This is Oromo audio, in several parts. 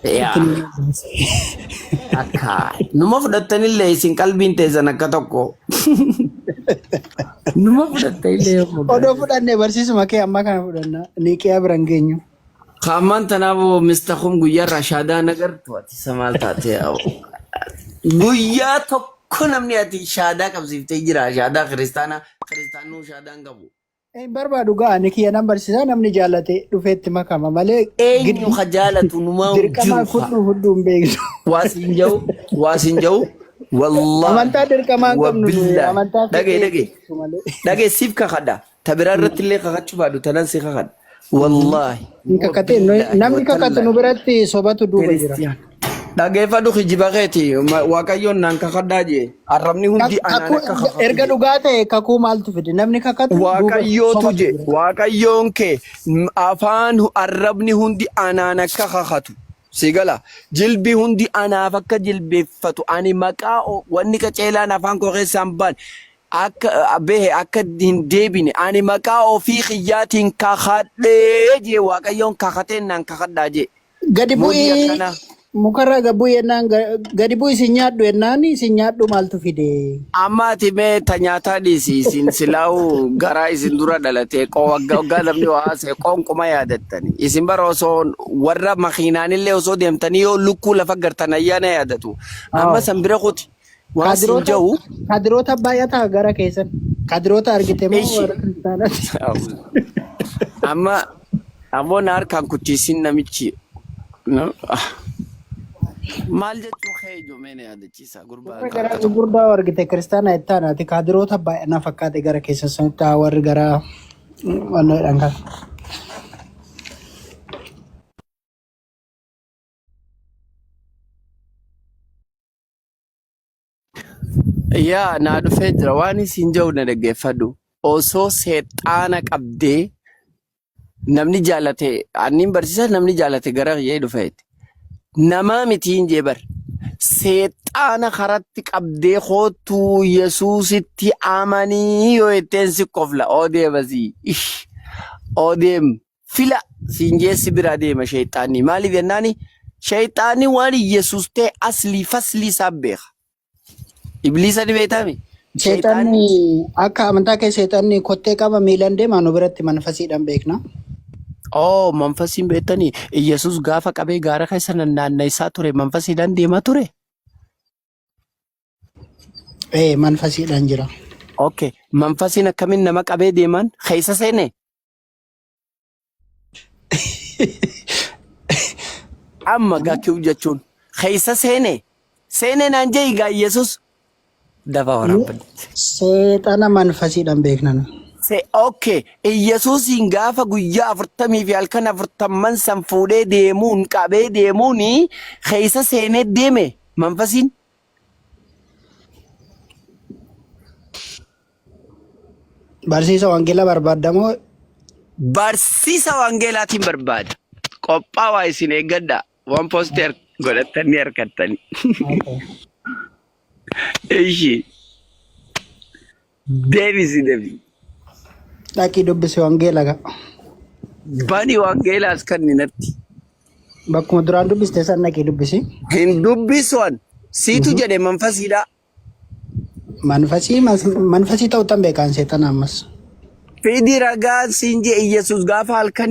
Yaa. Itti nu moggaase. Akka numa fudhattanillee isin qalbiin teessan akka tokko. Numa fudhattanillee yoo Odoo moggaase. fudhanne barsiisuma kee ammaa kana fudhanna. Niiqiyaa bira hin geenyu. Kaammaan tanaafuu Mr. Kum guyyaarraa shaadaa nagartu ati isa maal taate yaa'u. Guyyaa tokko namni ati shaadaa qabsiiftee jira shaadaa kiristaanaa kiristaanuu shaadaa hin qabu. Hin barbaadu gaa ani kiyya nan barsiisaa namni jaallate dhufee itti makama malee Eenyu giddu ka jaalatu numaa hin dirqamaa jiru kaa. fudhu fudhu hin beeknu. Waa siin ja'u waa siin ja'u wallaahi Amantaa dirqamaa hin qabnu nuyi wabillaahi amantaa dhagee fedhee dhagee itti malee. dhagee siif kakadha ta biraa irratti illee kakachuu baadhu tanan si kakadha wallaahi Hin kakatin wabillaahi namni kakatu nu watallaahi biratti sobatu duuba jira. Kiristiyaan. Dhageeffadhu kijiba keeti Waaqayyoon naan kakadhaa jee arrabni hundi anaan Kakuu akka kakatu erga jee. dhugaa ta'e kakuu maaltu fide namni kakatu duuba Waaqayyootu sobatu jee jira. Waaqayyoon kee afaan arrabni hundi anaan akka kakatu. Si gala jilbi hundi anaaf akka jilbeeffatu ani maqaa wanni qaceelaan afaan koo keessaan baan akka bahe akka hin deebine ani maqaa ofii kiyyaatiin kakadhee jee Waaqayyoon kakateen naan kakadhaa jee. Gadi Mudii bu'ii akkanaa. mukarraa gad bu'i jennaan gadi bu'i isin nyaadhu jennaan isin nyaadhu maaltu fide? Amma ati mee ta nyaataa dhiisi isin silaa'u garaa isin dura dhalate waggaa waggaa namni waa haasa'e qoonquma yaadattani. Isin bara osoo warra makiinaanillee osoo deemtanii yoo lukkuu lafa gartan ayyaana yaadatu. Amma Aw. san bira kuti waan siin Kadiroota ja'u kadiroota baay'ataa gara keessan. Kadiroota argite moo ishi. warra kiristaanaati? Amma ammoo na harkaan kuchiisin namichi. Maal jechuu kee ijoo mee na yaadachiisa gurbaan Warra garaa akka tokko. gurguddaa argite kiristaana jettaan ati kadiroota baay'ina fakkaate gara keessan sanitti haa warri gara wannoodhaan kan. Yaa naa dhufee jira waan isin jedhu na dhaggeeffadhu. Osoo seexaana qabdee namni jaalate anniin barsiisa namni jaalate gara kiyyee dhufeeti. Namaa mitiin jee bar. Seexaana karatti qabdee koottuu Yesuusitti amanii yoo jetteen si kofla. Oo deemasii. Ish. Oo deem. Fila siin jee si biraa deema sheexaanni. Maaliif jennaani sheexaanni waan Yesuus ta'e aslii faslii isaa beeka. Ibliisa ni beektaami? Sheexaanni Seexanni akka amantaa kee seexanni kottee qaba miilan deema nu biratti manfasiidhaan beekna. Oo manfasiin beektanii Yesuus gaafa qabee gaara keessa naanneessaa ture manfasiidhaan deemaa ture. Ee manfasiidhaan jira. Okay manfasiin akkamiin nama qabee deeman keessa seene? Amma gaa kiw jechuun keessa seene seene naan jee gaa Yesuus dafa waraabadhu. Seexana manfasiidhaan beekna nu. Se okay Yesuusiin gaafa guyyaa afurtamii fi halkan afurtamman san fuudhee deemuun qabee deemuun keessa seenee deeme manfasiin. Barsiisa wangeela barbaaddamoo Barsiisa wangeelaatiin barbaada. Qophaawaa isin eeggadha. Waan poostii godhattanii harkattanii. Ishi. Deebisi deebi. Dhaqii dubbisi wangeela gaa. Bani wangeelaas kan natti. Bakkuma duraan dubbiste san dhaqii dubbisi. Hin dubbisuan. Siitu jedhe manfasiidha. Manfasii manfasii ta'uu tan beekaan seexana ammas. Fidi ragaan siin jee Iyyasuus gaafa halkan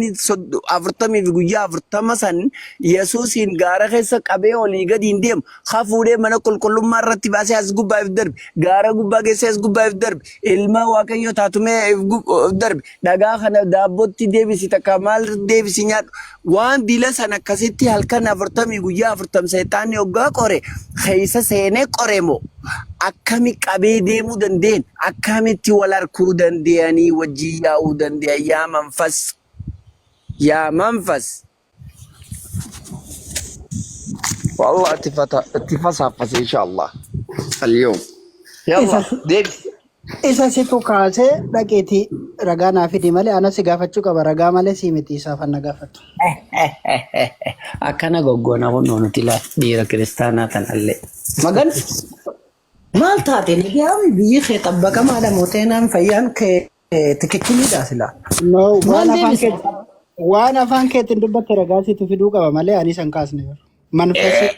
afurtamii fi guyyaa 40 san Yesuusiin gaara keessa qabee olii gadi hin deemu. Ha fuudhee mana qulqullummaa irratti baasee as gubbaa if darbe. Gaara gubbaa geessee as gubbaa if darbe. Ilma Waaqayyoo taatumee if darbe. Dhagaa kana daabbootti deebisi takka maal deebisi nyaadhu. Waan dila san akkasitti halkan afurtamii guyyaa afurtam seexaanni hoggaa qore keessa seenee qore moo akkami qabee deemuu dandeen akkamitti wal harkuu danda'anii wajjin yaa'uu danda'an yaa manfas yaa manfas. Wallah itti fasaafase inshallah. Al-yawm. Yalla deebi. Isa situ kaasee dhaqeeti ragaa naa fidi malee ana si gaafachuu qaba ragaa malee si miti isaaf na gaafatu. Akkana goggoona kun nuti laa dhiira kiristaanaa tanallee. Magan maal taate nagayaami biyyi kee xabbaqamaadha mooteenaan fayyaan kee tikichiliidha silaa. No, Maal waan afaan deebisa? keetiin waan afaan keetiin dubbatte ragaa situ fiduu qaba malee ani san kaasne. Manfasii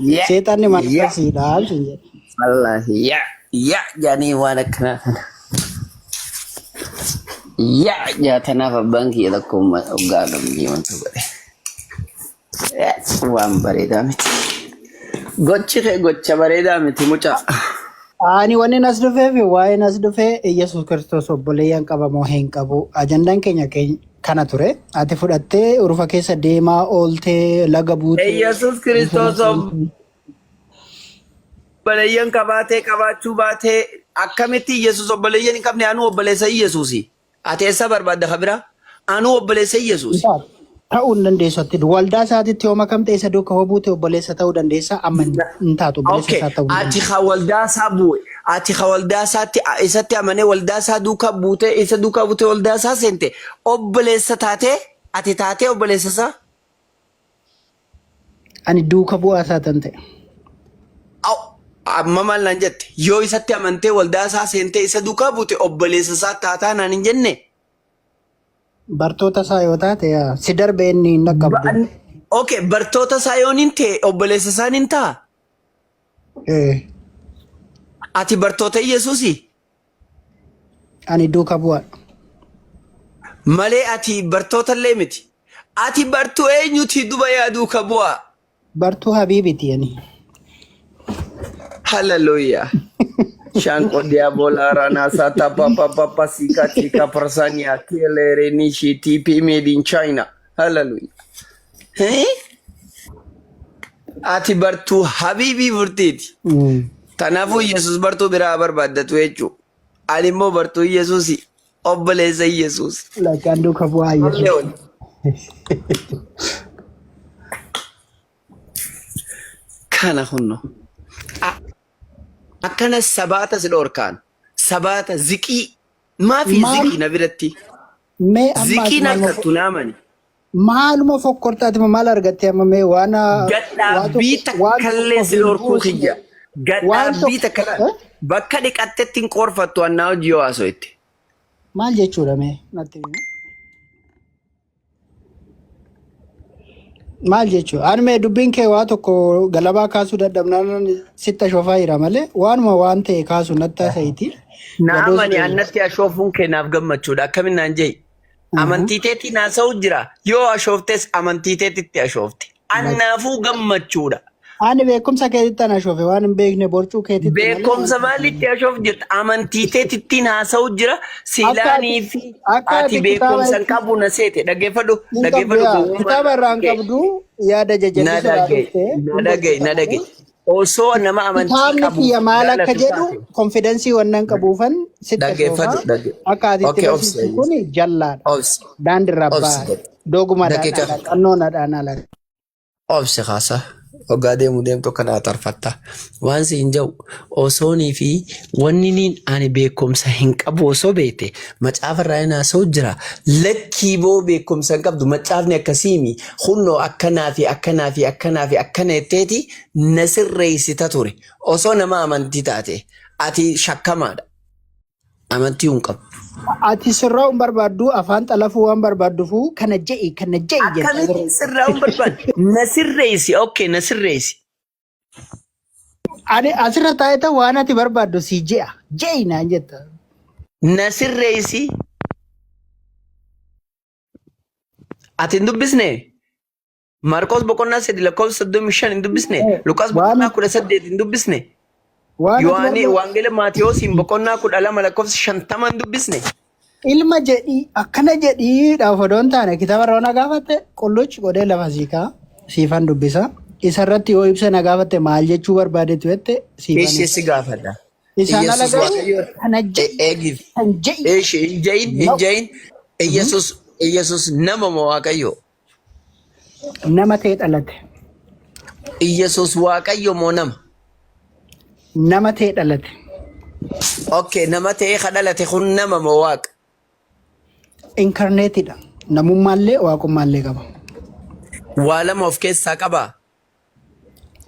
Ya seexanni ya manfasiidha siin jedhe. Wallaahi ya ya jedhanii waan akkanaa kana. Ya jaatanaaf abbaan kiyya tokko hoggaa gamnii wanta godhe. Waan bareedaa miti. Gochi kee gocha bareedaa miti mucaa. Ani wanni as dhufeef waa'een as dhufee Iyyasuus Kiristoos obboleeyyan qaba moo hin qabu. Ajandaan keenya kana ture. Ati fudhattee urufa keessa deemaa ooltee laga buutee Iyyasuus bosona Kiristoos seentee. obboleeyyan qabaatee qabaachuu baatee akkamitti Iyyasuus obboleeyyan hin qabne anuu obboleessa Iyyasuusi. Ati eessa barbaadda ka biraa? Anuu obboleessa Hin Iyyasuusi. taatu. Ta'uu hin dandeessu ati. Waldaa isaatitti yoo makamte isa duuka hoo buute obboleessa ta'uu dandeessa. Amma hin taatu obboleessa Okay, isaa ta'uu hin ati dandeessu. ka waldaa isaa bu'e, ati ka waldaa isaatti isatti amanee waldaa isaa duukaa buutee isa duukaa buutee waldaa isaa seente obboleessa taatee ati taatee obboleessa isaa? Ani duuka bu'aa isaa tan ta'e. Aw, amma maal naan jette? Yoo isatti amantee waldaa isaa seentee isa duukaa buute obboleessa isaa taataa naan hin jenne? Bartoota isaa yoo taate yaa, si darbe inni hin dhaqqabdu. Okay, bartoota isaa yoon hin ta'e obboleessa isaan hin ta'a? Eh, Ati bartoota Yesuusi Ani duuka bu'aadha. malee ati bartoota illee miti. Ati bartuu eenyuti duba yaa duuka bu'aa? Bartuu Habiibiti ani. Hallelujah. Shanko diabola rana sata papa papa sika tika prasania kelere nishi TP made in China. Hallelujah. Eh? Ati bartuu Habiibii furtiiti. Kanaafuu Yesuus bartuu biraa barbaaddatu jechuudha. Ani immoo bartuu Yesuusi. Obboleessa Yesuus. Lakkaan duuka bu'aa Tollee Yesuus. oli. Kana kunno. Akkana sabaata si dhorkaan. Sabaata ziqii. Maafi Maal ziqii na biratti. mee amma ati Ziqiin maaluma harkattu naamani. maaluma fokkortaati maal argatte amma mee waan waa Gadhaabbii tokko waan takkallee tokko si hin dhorkuu buusne kiyya. waan Gadhaabbii tokko takka laal. eh? Bakka dhiqattetti hin qoorfattu annaa hojii yoo haasofte. Maal jechuudha mee natti himi. Maal jechuudha? Ani mee dubbiin kee waa tokko galabaa kaasuu dadhabnaan sitti ashoofaa jira malee waanuma waan ta'e kaasu natti haasa'iti. Na Gadoo si amani dheeressa. annatti ashoofuun kee naaf gammachuudha. Akkamiin naan je'i? Amantii teetiin haasa'u jira. Yoo ashooftes amantii teetitti ashoofte. Annaafuu gammachuudha. Ani beekumsa keetitti ana shoofe waan hin beekne borcuu keetitti malee. Beekumsa maalitti ashoof jirta? Amantii teetittiin haasa'u jira. Akka Silaanii ati fi akka ati ati kitaaba beekumsa hin itti qabu na seete. Dhaggeeffadhu. hin qabdu Dhaggeeffadhu yaa gowwummaa kitaaba irraa hin dhaggeeffadhu. qabdu yaada Na jajallisuu irraa dhagaye. dhuftee Na hin dhagaye. borcita Na malee. dhagaye. Osoo nama amantii Kitaabni qabu kiyya maal akka jaalatu jedhu taate. konfidensii wannan qabuufan sitti Dhaggeeffadhu. ashoofaa Dhagge. akka ati itti Okay, obsi. barsiistu kun jallaadha. Obsi. Daandirra Obsi. ba'a. Doogumaadhaan Daqiiqa. ala, xannoonadhaan ala. Obsi kaasa. Hoggaa deemu deemtu kana atarfatta. Waan si hin jedhu osoonii fi wanni niin ani beekumsa hin qabu osoo beekte macaafa irraa hin haasa'u jira. Lakkii boo beekumsa hin qabdu macaafni akkasiimi kunnoo akkanaa fi akkanaa fi akkanaa fi akkana jetteeti na sirreessita ture. Osoo nama amantii taate ati shakkamaadha. Amantii hin qabdu. Ati sirraa hin barbaaddu afaan xalafuu waan barbaaddufu kana je'i kana je'i jetta Akkamitti sirrii. sirraa hin barbaaddu? Na sirreessi. Okay, na sirreessi. Ani asirra taa'ee ta'u waan ati barbaaddu si je'a je'i naan jetta. Na sirreessi. Ati hin dubbisne? Maarqos boqonnaa 3 lakkoofsa 35 hin dubbisne? Luqaas Waan boqonnaa 18 hin dubbisne? waan ati Yohaani barbaaddu Wangeela Maatiyoosiin boqonnaa 12 lakkoofsa 50 hin dubbisne? ilma jedhii akkana jedhii dhaaf odoo hin taane kitaaba irraa na gaafatte qulluch godhee lafa sii kaa siifan dubbisa. Isa irratti yoo ibsa na gaafatte maal jechuu barbaadetu jette siifan Ishee ibsa. si gaafadha. Isaan ala Iyesuus garuu Waaqayyo kana je'i eegiif. kan je'i Ishee hin jahin hin no jahin Iyesuus Iyesuus nama moo Waaqayyo? Nama ta'e dhalate. Iyesuus Waaqayyo moo nama? Nama ta'e dhalate. Okay, nama ta'ee ka dhalate kun nama moo Waaqa? Inkarneetidha. Namummaallee waaqummaallee qaba. Waa lama of keessaa qabaa?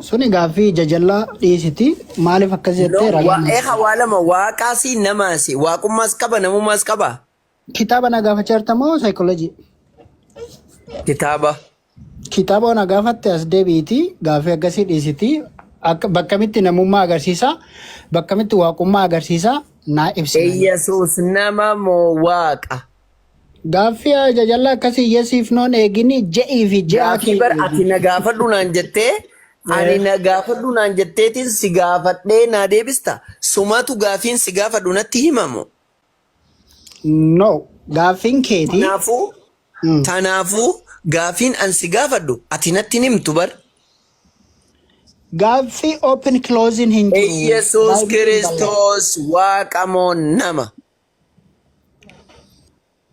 Suni gaaffii jajallaa dhiisiti. Maaliif akkas No, jettee ragaa waa naaf eeka waa lama waaqaasi namaasi waaqummaas qaba namummaas qaba. Kitaaba na gaafachaa jirta moo saayikooloojii? Kitaaba. Kitaaba na gaafatte as deebi'iti gaaffii akkasii dhiisiti. Akka bakkamitti namummaa agarsiisa, bakkamitti waaqummaa agarsiisa naa ibsi. Iyyasuus nama moo waaqa? Gaaffii jajallaa akkasii yesiif noon eegini je'ii fi je'aa Gaaffii kee bar ati eegi. na gaafadhu naan jettee ani na gaafadhu naan jetteetiin si gaafadhee naa deebista. Sumatu gaaffiin si gaafadhu natti himamu. No, gaaffiin keeti. Kanaafuu Tanaafuu gaafiin an si gaafadhu ati natti hin himtu bar. Gaaffii open closing hin jiru. Iyyasuus Baay'ee bal'aa. Kiristoos waaqa moo nama?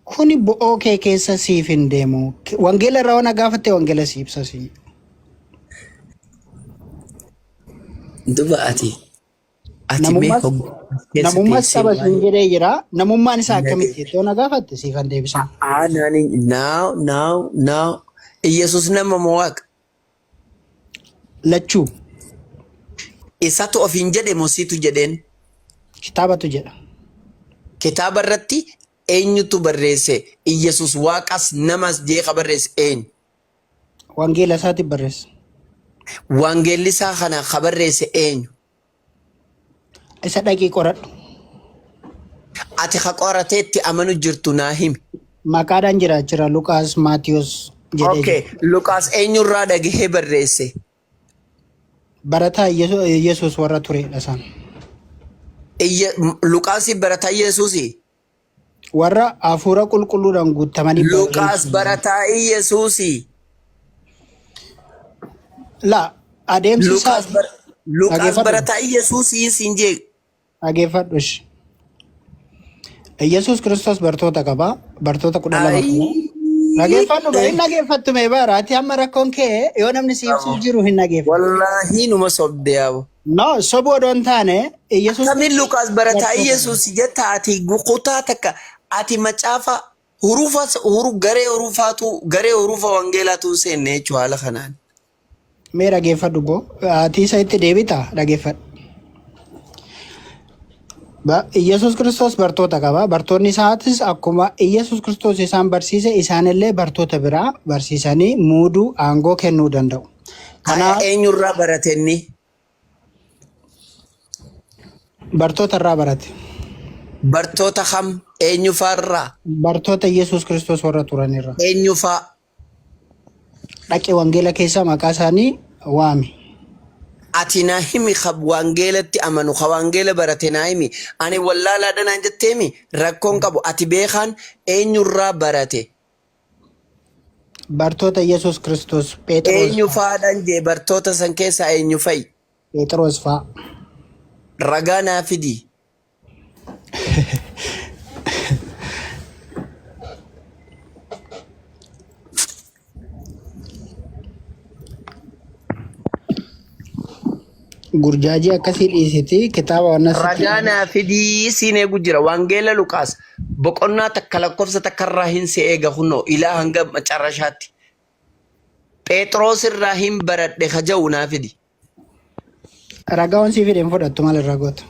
Kuni bo'oo kee keessa siif hin deemu. Wangeela irraa waan gaafatte wangeela si ibsa si. Duba ati ati mee Namummaas hoggaa as keessa namummaas teessee qaba siin waa'ee jedhee jira. Namummaan isaa akkamitti nage jettee na gaafatte siifan deebisan. aanaan now now now Iyyasuus nama moo waaqa? Lachuu Isatu ofiin jedhe moo siitu jedheen? kitaabatu jedha. Kitaaba irratti eenyutu barreesse? Iyyasuus waaqas namas jee ka barreesse eenyu? Wangeela isaatti barreesse. Wangeelli isaa kana ka barreesse eenyu? Isa dhaqii qoradhu. Ati ka qorateetti amanu jirtu naa himi. Maqaadhaan jira jira Luqaas Maatiyos jedhee Okay, jira. Luqaas eenyurraa dhagahee barreesse? Barataa Yesuus warra turedha isaan. Luqaasi barataa Yesuusi. Warra hafuura qulqulluudhaan guutamanii Luqaas barreessan. barataa Yesuusi. La adeemsi isaa Luqaas bar Luqaas dhageeffadhu barataa Yesuusii siin jee. dhageeffadhu ishi. Yesuus Kiristoos bartoota qaba. Bartoota 12 qaba. Dhageeffadhu ba hin dhageeffattu mee bara ati amma rakkoon kee yoo namni si ibsuuf jiru hin dhageeffattu. Wallaahi numa sobde yaabo. No sobuu odoo hin taane Yesuus Akkamiin Luqaas barataa bartoota qaba. Yesuus jetta ati kutaa takka ati macaafa hurufa huru garee hurufaatu garee hurufa wangeelaatu hin seenne jechuudha haala kanaan. Mee dhageeffadhu boo. Ati isa itti deebita dhageeffadhu. Iyyasuus Kiristoos bartoota qaba. Bartoonni isaatis akkuma Iyyasuus Kiristoos isaan barsiise isaanillee bartoota biraa barsiisanii muuduu aangoo kennuu danda'u. Haya Kanaaf eenyurraa barate inni? bartoota irraa barate. Bartoota kam eenyufaarraa? Bartoota Iyyasuus Kiristoos warra turanirra. Eenyufaa? Dhaqi wangeela keessaa maqaa isaanii waami. Ati naa himi ka wangeelatti amanu ka wangeela barate naa himi. Ani wallaalaadha naan jetteemi rakkoon qabu ati beekaan eenyurraa barate? Bartoota Iyyasuus Kiristoos Phexros Eenyu fa'a. faadhaan jee bartoota san keessaa eenyu fa'i? Phexros fa'a. Ragaa naa fidi. Gurjaajii akkasii dhiisiti kitaaba waan sitti Ragaa naa fidii siin eegu jira. Wangeela Luqaas boqonnaa takka lakkoofsa takkarraa hin si eega kunoo ilaa hanga macarrashaatti. Phexros irraa hin baradhe ka ja'u naa fidi. Ragaa waan sii fide hin fudhattu maal irraa goota?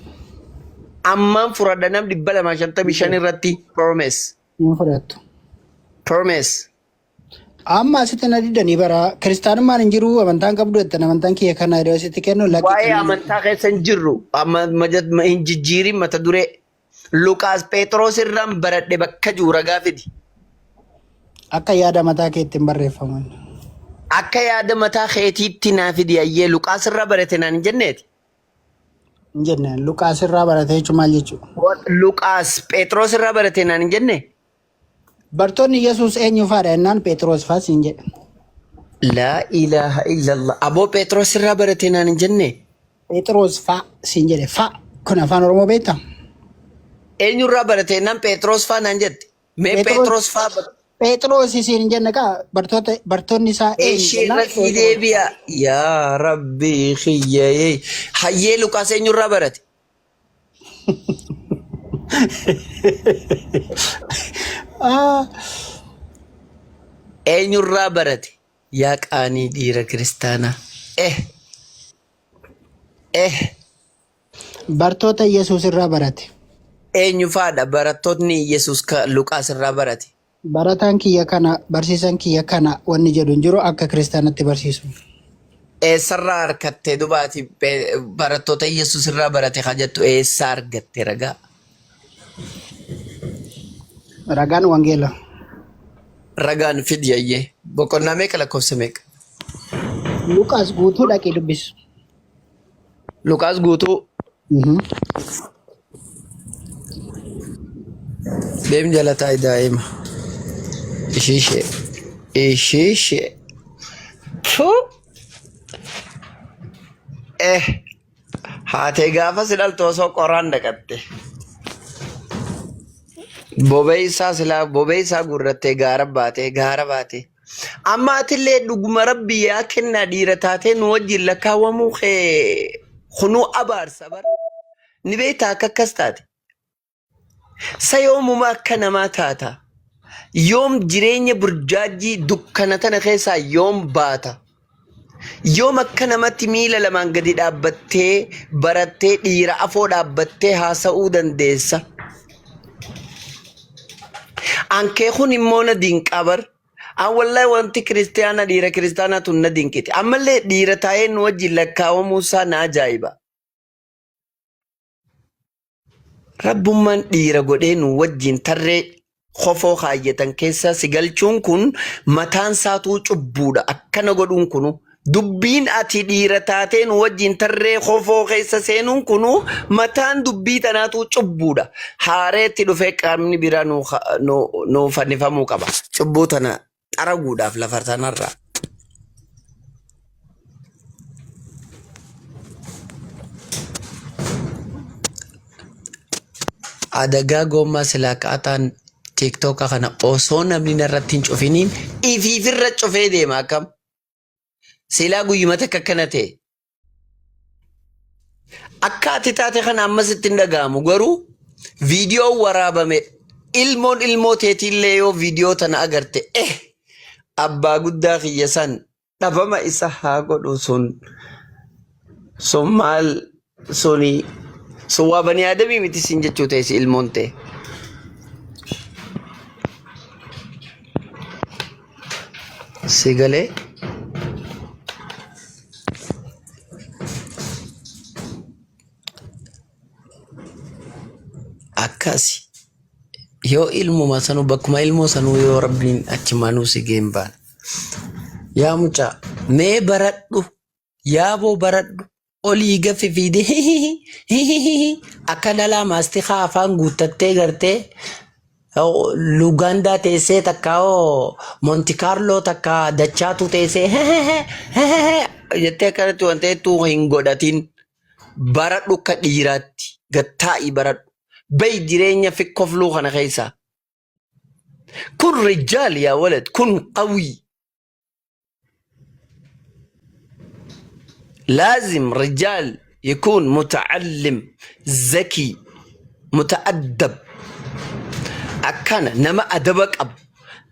Ammaan furadha nam 255 irratti promise. Hin fudhattu. Promise. Amma asitti na didanii bara kiristaanummaan hin jiru amantaan qabdu jettan amantaan kiyya kana yeroo asitti kennu lakki Waa'ee kana amantaa keessa hin jirru. Amma hin jijjiirin mata duree. Luqaas Phexros irraan baradhe bakka jiru ragaa fidi. Akka yaada mataa keetti hin barreeffaman. Akka yaada mataa keetiitti naa fidi ayyee Luqaas irraa barate naan hin jenneeti. Hin jenne Luqaas irraa barate jechuun maal jechuudha? Luqaas Phexros irraa barate naan hin jenne. Bartoonni Yesuus eenyu faadha jennaan Phexros faa siin jedhe. Laa ilaaha illallah. Aboo Phexros irraa barate naan hin jenne. Phexros faa siin jedhe faa kun afaan Oromoo beektaa? Eenyurraa barate jennaan Phexros faa naan jette. Mee Phexros Phexros faa Phexros siin hin jenne kaa bartoota bartoonni isaa eenyu Ishee jennaan irratti Phexros. deebi'a. Yaa Rabbii kiyyee. Hayyee Luqaas eenyurraa barate? Ah, Eenyurraa barate? Yaa qaanii dhiira kiristaanaa. Eh eh Bartoota Yesuus irraa barate. Eenyu faadha barattootni Yesuus ka Luqaas irraa barate? Barataan kiyya kana barsiisan kiyya kana wanni jedhu hin jiru akka kiristaanatti barsiisu. Eessarraa argattee duba ati barattoota Yesuus irraa barate kan jettu eessaa argatte ragaa? Ragaan wangeela. Ragaan fidi ayyee. Boqonnaa meeqa lakkoofsa meeqa? Luqaas guutuu dhaqee dubbisu. Luqaas guutuu deem jala taa'i daa'ima. Ishii ishee. Ishii ishee. Fuu. Eh. Haatee gaafa si dhaltu osoo qoraan dhaqatte. Bobee isaa silaa bobee isaa guurrattee gaara baatee gaara baatee. Amma atillee dhuguma rabbi yaa kennaa dhiira taatee nu wajjin lakkaawwamuu kee kunuu abaarsa bara. Ni beektaa akka akkas taate. Sa yoomuma akka namaa taata? Yoom jireenya burjaajjii dukkana tana keessaa yoom baata? Yoom akka namatti miila lamaan gadi dhaabbattee barattee dhiira afoo dhaabbattee haasa'uu dandeessa? Ankee kun immoo na dinqaa bar. An wallahi wanti kiristiyaana dhiira kiristaanaa tun na dinqiti. Ammallee dhiira taa'ee nu wajjin lakkaawamuu isaa na ajaa'iba. Rabbummaan dhiira godhee nu wajjin tarree kofoo kaayyatan keessa si galchuun kun mataan isaatuu cubbuudha. Akkana godhuun kunu dubbiin ati dhiira taatee nu wajjin tarree kofoo keessa seenuun kunu mataan dubbii tanaatuu cubbuudha. Haareetti dhufee qaamni biraa nu nu nu fannifamuu qaba. Cubbuu tana xaraguudhaaf lafa tanarraa. Adagaa goommaa silaa ka'ataan tiiktooka kana osoo namni narratti hin cufiniin ifiifirra cufee deema akkam. Silaa guyyuma takka akkana ta'e. Akka ati taate kana ammas itti hin dhaga'amu garuu viidiyoon waraabame ilmoon ilmoo teetiillee yoo viidiyoo tana agarte eh abbaa guddaa kiyya san dhabama isa haa godhu sun sun maal suni sun waa banii aadamii miti sin jechuu teessi ilmoon tee. Si galee akkasi yoo ilmuma sanuu bakkuma ilmoo sanuu yoo rabbiin achumaanuu si geen baana. Yaa mucaa mee baradhu Yaaboo baradhu olii gad fifiidee akka dhalaa maastikaa afaan guuttattee gartee Lugaandaa teessee takka hoo Monti Kaarloo takka dachaatuu teessee jettee akkanatti wanta hedduu hin godhatin baradhu akka dhiiraatti gad taa'ii baradhu. Bahi jireenya fikkofluu kana keessaa. Kun rijaal yaa walad kun qawwii. لازم رجال يكون متعلم ذكي متأدب akkana nama adaba qabu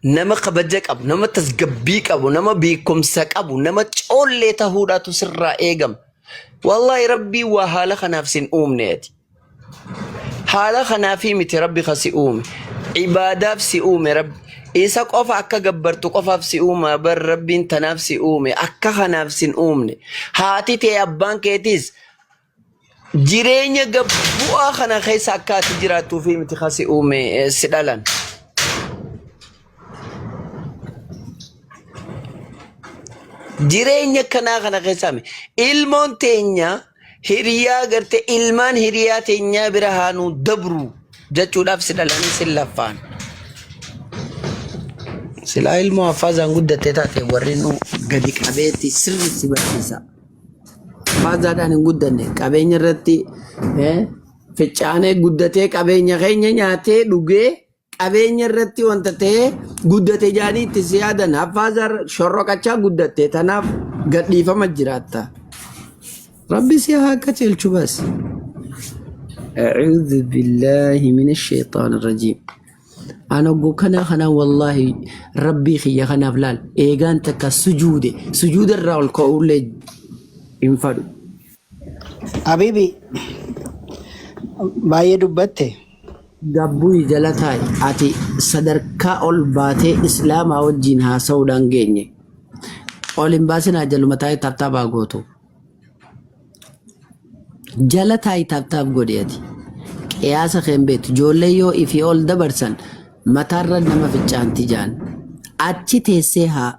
nama kabaja qabu nama tasgabbii qabu nama beekumsa qabu nama coollee tahuudhaatu sirraa eegama wallaahi rabbii waa haala kanaaf sin uumne ati Haala kanaafii miti Rabbi ka si uume. Ibaadaaf si uume Rabbi. Isa qofa akka gabbartu qofaaf si uuma bar Rabbiin tanaaf si uume. Akka kanaaf sin uumne. Haati tee abbaan keetiis jireenya gab bu'aa kana keessa akka ati jiraattuufii miti ka si uume si dhalan. Jireenya kanaa kana keessaa mi- ilmoon teenya hiriyaa garte ilmaan hiriyaa teenyaa bira haa nuu dabru jechuudhaaf si dhalanii si laffaan. Silaa ilmoo haffaazaan guddattee taate warri nu gadi qabeetti sirriitti barsiisa. Haffaazaadhaan hin guddanne qabeenya irratti fincaanee guddatee qabeenya keenya nyaatee dhugee qabeenya irratti wanta ta'ee guddate jaanii itti si yaadan haffaaza shorroqachaa guddatte tanaaf gadhiifama jiraatta. Rabbi si haa qajeelchu bas. أعوذ بالله من الشيطان الرجيم أنا أقول كنا خنا والله ربي خيا خنا فلال إيجان تكا سجود سجود الرول كأول ينفرد Habibi baay'ee dubbatte. Gabbuyi jala taa'i. Ati sadarkaa ol baatee Islaamaa wajjin haasa'uudhaan geenye. Ol hin baasinaa jaluma taa'i tap tap haa gootu. Jala taa'i tap tap godhi ati. Qiyaasa kee hin beektu. Ijoollee yoo ifii ol dabarsan mataarra nama fincaanti jaan. Achi teessee haa.